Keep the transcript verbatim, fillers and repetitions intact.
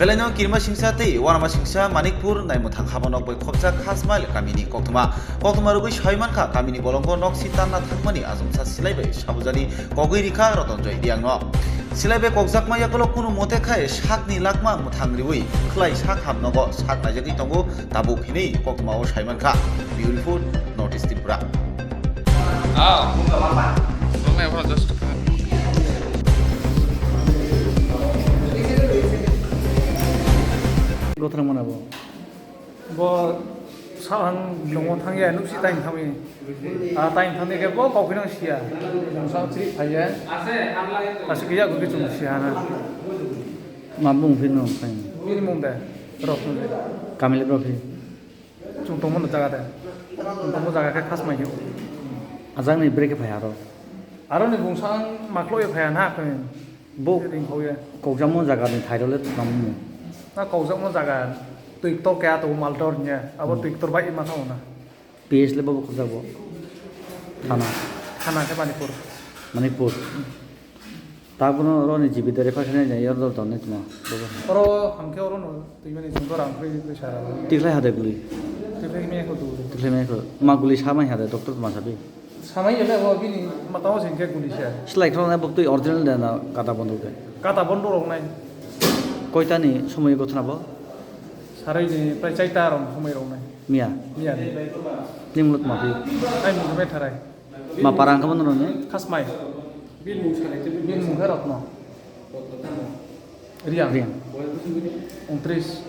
Belaino kirima singsa tei uanama singsa Manikpur naimwthang habanok bai khopjak Khasmail kamini koktwma. Koktwma rwgwi sawi mankha, kamini bolongo nok si tanna thangmani achomsa silai bai sabujani kogwi rikha Rotonjoy Riangno. Silai bai kokjakma yagulo kunu mote khai sakni lakma mwthang riwi khlai sak hamnogo sak naijagwi tongo tabuk hinwi koktwmao sai mankha. Bureau Report, North East Tripura. Gothra mana bo. Bo sahang nongo thangya, nuksi taing thangwi. Ah, taing thangni khe bo kokpinang siya. Mungsa chiri phaiya. Asik ya gurbi chung siya na. Ma bung phi no phai. Bini mung de. Rok no de. Kamile bro phi. Chung tongmo no jaga de. Chung tongmo jaga khe Khasmai hiyo. Ajang ni break phai aro. Aro ni bung sang maklo ye phaiya na khe. Bo ring khauya. Kokjamo jaga ni thairole tamo. Na kokjamo jaga twi ktor kaya to Maldor nya. Abo twi ktor bai ma thao na. P S le bo kokjabo. Thana. Thana khe Manipur. Manipur. Tabono oro ni G B dere phakhe nai yor dor dor nai tuma. Oro hamkhe oro no twi mani jung dor ang khe khe sara. Tikhlai hade guli. Tikhlai me ko tu. Tikhlai me ko. Ma guli samai hade doctor tuma sabi. Samai yele bo bini matao sing khe guli se. Slai khlo na bok twi original de na kata bondo de. Kata bondo rok nai. Koita ni somoi gothna bo? Sarai ni prai chaita rok somoi rok nai. Miya. Miya ni. Ning lut ma phi. Ai mung me tharai. Ma para ang kamo nini? Khasmai. Bini mung khe Rotno. Riang. Riang. Untris.